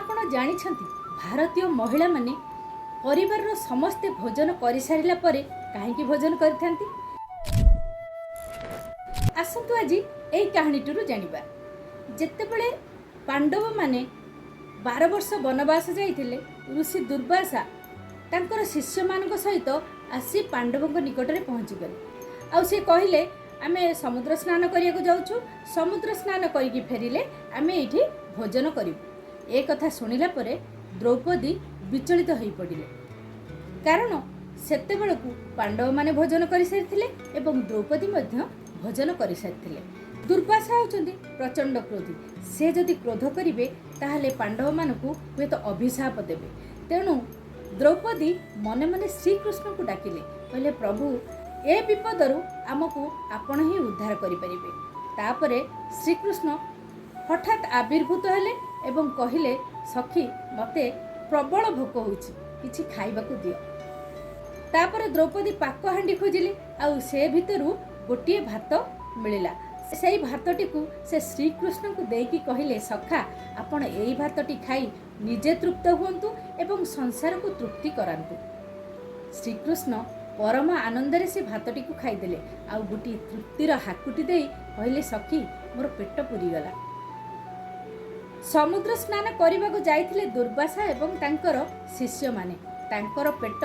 ଆପଣ ଜାଣିଛନ୍ତି, ଭାରତୀୟ ମହିଳାମାନେ ପରିବାରର ସମସ୍ତେ ଭୋଜନ କରିସାରିଲା ପରେ କାହିଁକି ଭୋଜନ କରିଥାନ୍ତି? ଆସନ୍ତୁ, ଆଜି ଏଇ କାହାଣୀଟିରୁ ଜାଣିବା। ଯେତେବେଳେ ପାଣ୍ଡବମାନେ 12 ବର୍ଷ ବନବାସ ଯାଇଥିଲେ, ଋଷି ଦୁର୍ବାସା ତାଙ୍କର ଶିଷ୍ୟମାନଙ୍କ ସହିତ ଆସି ପାଣ୍ଡବଙ୍କ ନିକଟରେ ପହଞ୍ଚିଗଲେ। ଆଉ ସେ କହିଲେ, ଆମେ ସମୁଦ୍ର ସ୍ନାନ କରିବାକୁ ଯାଉଛୁ। ସମୁଦ୍ର ସ୍ନାନ କରିକି ଫେରିଲେ ଆମେ ଏଇଠି ଭୋଜନ କରିବୁ। ଏ କଥା ଶୁଣିଲା ପରେ ଦ୍ରୌପଦୀ ବିଚଳିତ ହୋଇପଡ଼ିଲେ, କାରଣ ସେତେବେଳକୁ ପାଣ୍ଡବମାନେ ଭୋଜନ କରିସାରିଥିଲେ ଏବଂ ଦ୍ରୌପଦୀ ମଧ୍ୟ ଭୋଜନ କରିସାରିଥିଲେ। ଦୁର୍ବାସା ହେଉଛନ୍ତି ପ୍ରଚଣ୍ଡ କ୍ରୋଧୀ। ସେ ଯଦି କ୍ରୋଧ କରିବେ, ତାହେଲେ ପାଣ୍ଡବମାନଙ୍କୁ ହୁଏତ ଅଭିଶାପ ଦେବେ। ତେଣୁ ଦ୍ରୌପଦୀ ମନେ ମନେ ଶ୍ରୀକୃଷ୍ଣଙ୍କୁ ଡାକିଲେ। କହିଲେ, ପ୍ରଭୁ, ଏ ବିପଦରୁ ଆମକୁ ଆପଣ ହିଁ ଉଦ୍ଧାର କରିପାରିବେ। ତାପରେ ଶ୍ରୀକୃଷ୍ଣ ହଠାତ୍ ଆବିର୍ଭୂତ ହେଲେ ଏବଂ କହିଲେ, ସଖୀ, ମୋତେ ପ୍ରବଳ ଭୋକ ହେଉଛି, କିଛି ଖାଇବାକୁ ଦିଅ। ତାପରେ ଦ୍ରୌପଦୀ ପାକ ହାଣ୍ଡି ଖୋଜିଲେ ଆଉ ସେ ଭିତରୁ ଗୋଟିଏ ଭାତ ମିଳିଲା। ସେଇ ଭାତଟିକୁ ସେ ଶ୍ରୀକୃଷ୍ଣଙ୍କୁ ଦେଇକି କହିଲେ, ସଖା, ଆପଣ ଏଇ ଭାତଟି ଖାଇ ନିଜେ ତୃପ୍ତ ହୁଅନ୍ତୁ ଏବଂ ସଂସାରକୁ ତୃପ୍ତି କରାନ୍ତୁ। ଶ୍ରୀକୃଷ୍ଣ ପରମ ଆନନ୍ଦରେ ସେ ଭାତଟିକୁ ଖାଇଦେଲେ ଆଉ ଗୋଟିଏ ତୃପ୍ତିର ହାକୁଟି ଦେଇ କହିଲେ, ସଖୀ, ମୋର ପେଟ ପୁରିଗଲା। ସମୁଦ୍ର ସ୍ନାନ କରିବାକୁ ଯାଇଥିଲେ ଦୁର୍ବାସା ଏବଂ ତାଙ୍କର ଶିଷ୍ୟମାନେ। ତାଙ୍କର ପେଟ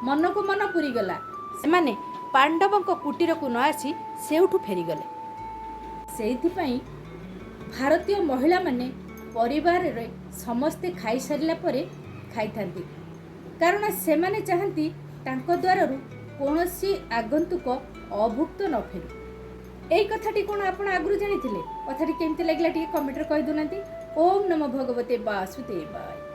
ମନକୁ ମନ ପୁରିଗଲା। ସେମାନେ ପାଣ୍ଡବଙ୍କ କୁଟୀରକୁ ନ ଆସି ସେଇଠୁ ଫେରିଗଲେ। ସେଇଥିପାଇଁ ଭାରତୀୟ ମହିଳାମାନେ ପରିବାରରେ ସମସ୍ତେ ଖାଇସାରିଲା ପରେ ଖାଇଥାନ୍ତି, କାରଣ ସେମାନେ ଚାହାନ୍ତି ତାଙ୍କ ଦ୍ୱାରରୁ କୌଣସି ଆଗନ୍ତୁକ ଅଭୁକ୍ତ ନ ଫେରୁ। ଏଇ କଥାଟି କ'ଣ ଆପଣ ଆଗରୁ ଜାଣିଥିଲେ? କଥାଟି କେମିତି ଲାଗିଲା, ଟିକେ କମେଣ୍ଟରେ କହିଦେଉନାହାନ୍ତି। ଓମ୍ ନମୋ ଭଗବତେ ବାସୁଦେବାୟ।